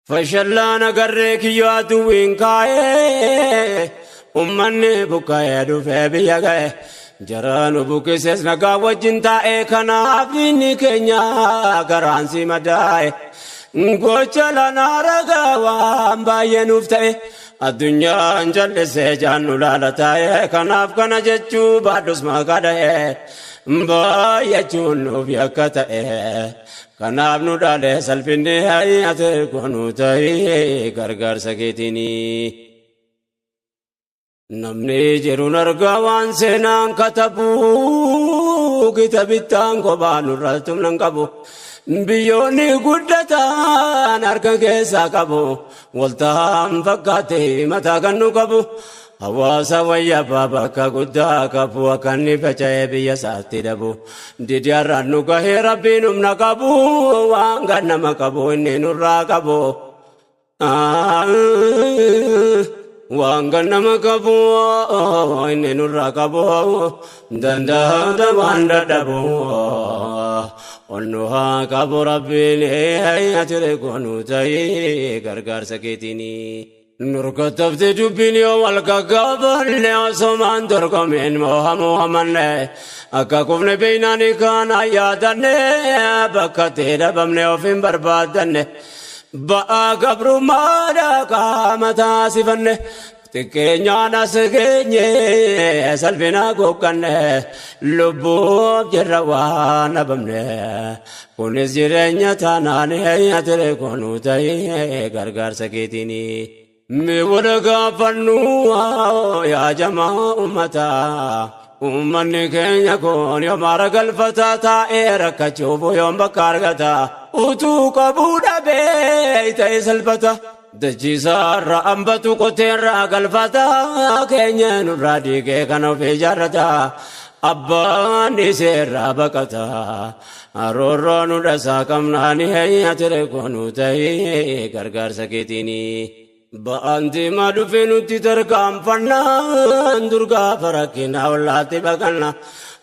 Fashallaan agarree kiyyoo aduwwiin kaa'ee ummanni buqqa'ee dhufee biyya ga'e. Jaraanu buqqises nagaa wajjin taa'ee kanaaf diinni keenya garaan si madaa'e. Gocha lanaa ragaa waan baay'ee nuuf ta'e. Addunyaan jallisee jaannu laala taa'e kanaaf kana jechuu baadhus maqaa dha'e. Baay'achuun nuuf yakka ta'e. Kanaaf nu dhaale salphinni ati goonuu ta'e gargaarsa keetiini. Namni jiruun argaa waan seenaan katabu kitabittaan kophaa nurratti humna hin qabu. Biyyoonni guddatan harka keessaa qabu. Waltaan fakkaate mataa kan nu qabu. Hawaasa wayyaabaa bakka guddaa qabu akka inni faca'ee biyya isaatti dhabu. Didiyaarraan nu gahee rabbiin humna qabu waan kan nama qabu inni nurraa qabu. Waan kan nama qabu inni nurraa qabu danda'aa waan dadhabu. Onnu haa qabu rabbiin ati goonuu ta'ee gargaarsa keetiini. Nurkattafte dubbiin yoo wal gaggaafanne osomaan dorgomeen moohamuu hamanne akka kufne beeynaani kana yaadanne bakka ta'e dhabamne of hin barbaaddanne ba'aa gabrummaadha qaama taasifanne xiqqeenyaan as geenye salphina goqqanne lubbuuf jirra waan dhabamne kunis jireenya taanaan ati goonuu ta'ee gargaarsa keetiini. Mi wada gaafannu yaa jamaa uummataa uummanni keenya kun yoom haara galfataa taa'ee rakkachuuf yoom bakka argata utuu qabuu dhabee ta'e salphata. Dachiisaarra hambatu qoteerraa galfata keenya nurraa diigee kan of ijaarrata abbaan iseerraa baqata aroorroo nu dhasaa qabnaani ati goonuu ta'ee gargaarsa keetiini. Ba'aan diimaa dhufee nutti tarkaanfannaan durgaa farakkinaa ollaatti baqanna.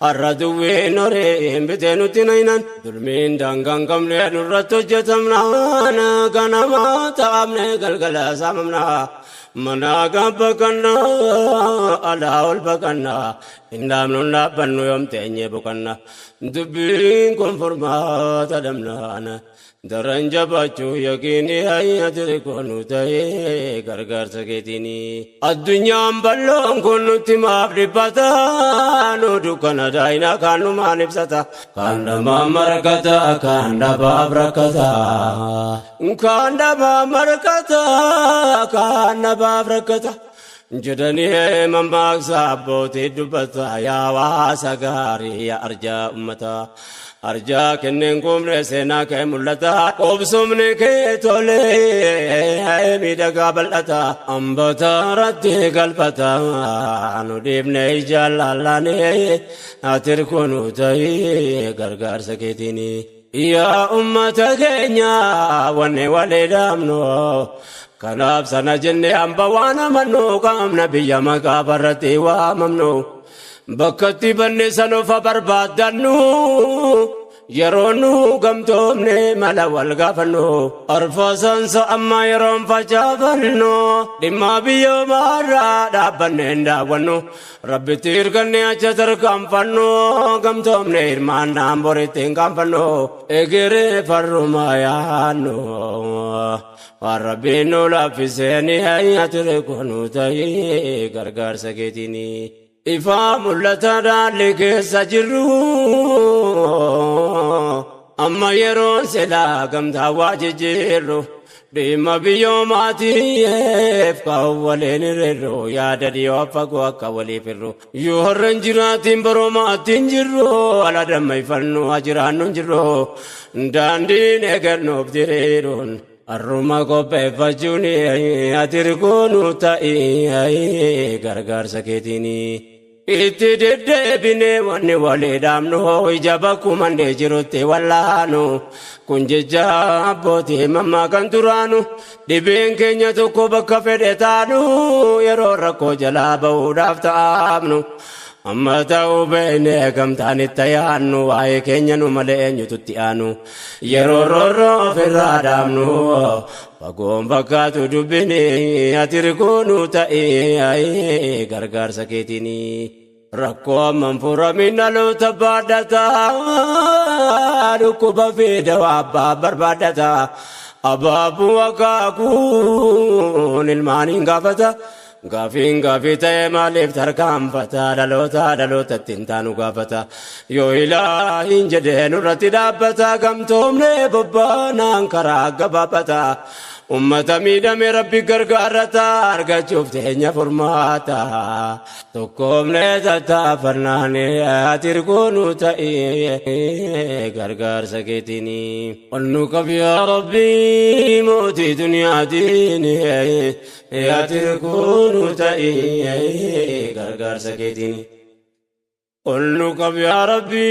Har'a duwween horeen bitee nutti naynan dulmiin daangaan qabne nurratti hojjetamnaan ganamaa taa'amne galgala saamamna. Manaa gaafa alaa ol baqanna hin dhaabnu dhaabbannu yoom teenyee boqanna. Dubbiin kun furmaata dhabnaan. Daran jabaachuu yaqiini ati goonuu ta'ee gargaarsa keetiini. Addunyaan bal'oon kun nutti maaf dhiphata nu dukkana daa'ina kan numaan ibsata. Kan namaa markata kan dhabaaf rakkata. Kan namaa markata kan dhabaaf rakkata. Jedhanii mammaaksa abbootii dubbata yaa hawaasa gaarii yaa arjaa uummataa. Arjaa kenneen kumne seenaa kee mul'ata. Qobsumni kee tolee miidhagaa bal'ata. Hambata irratti galfata. Nu dhiibne ijaan laallaanii ati goonuu ta'ee gargaarsa keetiini. Yaa uummata keenya wanni walii dhaabnu. Kanaaf sana jennee hamba waan amannu qabna biyya maqaa barratti waamamnu. Bakka itti banne sanufa barbaaddannu yeroo nu gamtoomne mala wal gaafannu. Arfaasansa amma yeroon facaafannu dhimma biyyoomaarraa dhaabbanne hin daawwannu. Rabbitti hirkanne acha tarkaanfannu gamtoomne hirmaannaan boritti hin qaanfannu. Egeree farrumaa yaannu. Waan rabbiin nu laaffiseen ati goonuu ta'ee gargaarsa keetiini. Ifaa mul'ata dhaalli keessa jirru amma yeroon silaa gamtaa waa jijjiirru dhimma biyyoomaatiif kan waliin hir'irru yaada dhiyoo fagoo akka waliif hirru yoo har'a hin jiraatiin baroomaatti hin jirru ala dammayfannu haa jiraannu hin jirru daandiin eegannuuf diriiruun Arruma qopheeffachuun ati goonuu ta'ee gargaarsa keetiini. Itti deddeebinee wanni walii dhaabnu ija bakkumannee jirutti wallaanu. Kun jecha abbootii mammaa kan turaanu dhibeen keenya tokko bakka fedhe taanu yeroo rakkoo jalaa bahuudhaaf ta'amnu. Amma ta'uu beeknee gamtaan itti yaannu waa'ee keenya nu malee eenyutu itti aanu yeroo roorroo ofirraa dhaabnu fagoon fakkaatu dubbini ati rikoonu ta'ee gargaarsa keetiini. Rakkoo amman furamin dhaloota baadhata dhukkuba fi dawaa abbaa barbaadata abaabuu akaakuun ilmaaniin gaafata. Gaafiin gaafii ta'e maaliif tarkaanfata dhaloota dhalootatti hin taanu gaafata yoo ilaahin jedhee nurratti dhaabbata gamtoomne bobbaanaan karaa gabaabata ummata miidhame rabbi gargaarrata argachuuf teenya furmaata tokkoomne tattaafannaan ati hirkoonu ta'e gargaarsa keetiini. Ol nu qabi yaa Rabbi mootii duniyaatiin ati hirkoonu ta'e gargaarsa keetiini. Ol nu qabi yaa Rabbi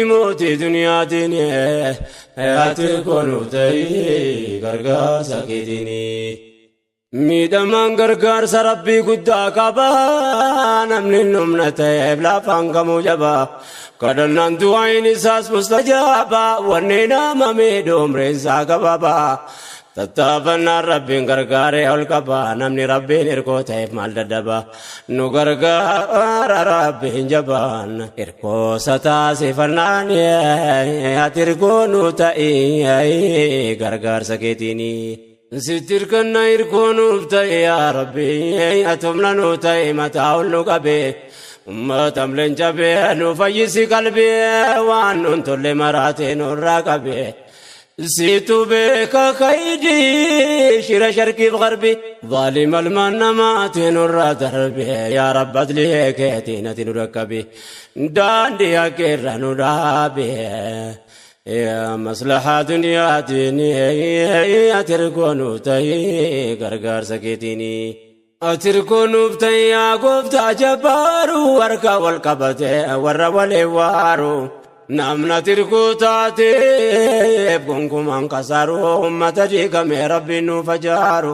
mootii duniyaatiin ati hirkoonu ta'e gargaarsa keetiini. Miidhamaan gargaarsa Rabbii guddaa qaba namni humna ta'eef lafaan kamuu jaba kadhannaan du'aayin isaas mustajaaba wanni nama miidhu umriin isaa gabaaba tattaafannaan Rabbiin gargaaree ol qaba namni Rabbiin hirkoo ta'eef maal dadhaba nu gargaara Rabbiin jabaan hirkoosa taasifannaan ati hirkoonu ta'e gargaarsa keetiini. Sitti hirkanna hirkoonuuf ta'e yaa Rabbi atumna nu ta'e mataa ol nu qabe ummatam leenca bee nu fayyisi qalbii waan nun tolle maraatee nurraa qabe. Situ beeka kaydii shira sharqiif garbi zaalima ilmaan namaatiin nurraa darbe yaa Rabbi adlii keetiin ati nu dhaqqabi daandii hakkeerra nu dhaabe. Yaa maslahaa duniyaatiin ati hirkoonu ta'e gargaarsa keetiini. Ati hirkoonuuf ta'e yaa gooftaa jabbaaru harka wal qabate warra waliin waaru. Namni ati hirkoo taateef gonkumaan kasaaru uummata diigame Rabbiin nuuf ajaaru.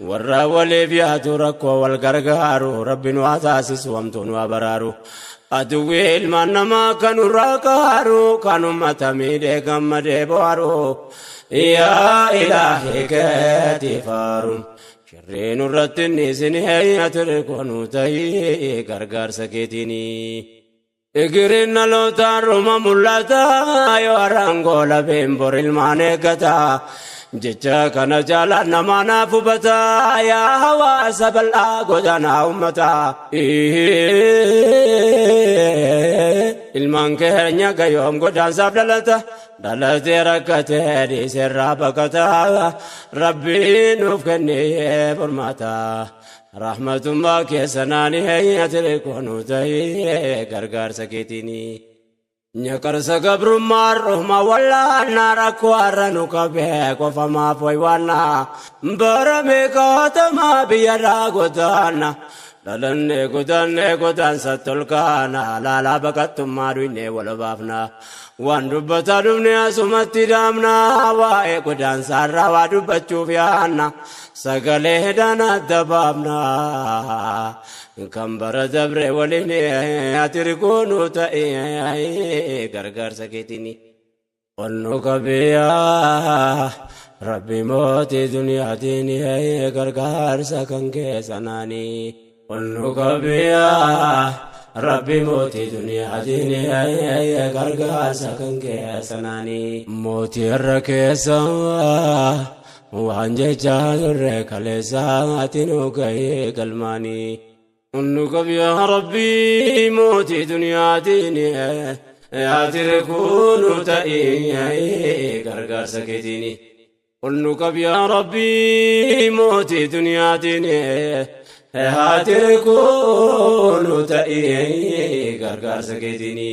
Warra waliif yaadu rakkoo wal gargaaru Rabbi nu haa taasisu hamtuu nu haa baraaru. Aduwwi ilmaan namaa kan nurraa qaaru kan uummata miidhee gammadee bohaaru. Yaa ilaahi keetii faaru. Shirrii nurratti inni isin ati hirkoonu ta'e gargaarsa keetiini. Igiriin dhalootaan ruma mul'ata yoo harangoo lafeen bor ilmaan eeggata. Jecha kana jaalaan namaa naaf hubata yaa hawaasa bal'aa godaanaa uummata. Ilmaan keenya gayoom godaansaaf dhalata dhalatee rakkatee dhiiseerraa baqata Rabbiin nuuf kennee furmaata. Rahmatummaa keessanaan ati hirkoonu ta'e gargaarsa keetiini. Nyaqarsa gabrummaa ruhma wallaanaa rakkoo har'a nu qabee qofa maaf waywaannaa bara meeqaatamaa biyyarraa godaana dhalannee godaannee godaansa tolkaana laalaa baqattummaa duynee wal baafna waan dubbataa dhufne asumatti dhaamna waa'ee godaansaarraa waa dubbachuuf yaanna sagalee dhaan adda baafna kan bara dabre waliin ati hirkoonu ta'e gargaarsa keetiini. Ol nu qabi yaa Rabbi mootii duniyaatiin gargaarsa kan keessanaani. Ol nu qabi yaa Rabbi mootii duniyaatiin gargaarsa kan keessanaani. Mootii irra keessa waan jechaa turre kaleessa ati nu gahee galmaanii. Nu qabi yaa Rabbi mootii duniyaatiin ati hirkoonu ta'e gargaarsa keetiini. Nu qabi yaa Rabbi mootii duniyaatiin ati hirkoonu ta'e gargaarsa keetiini.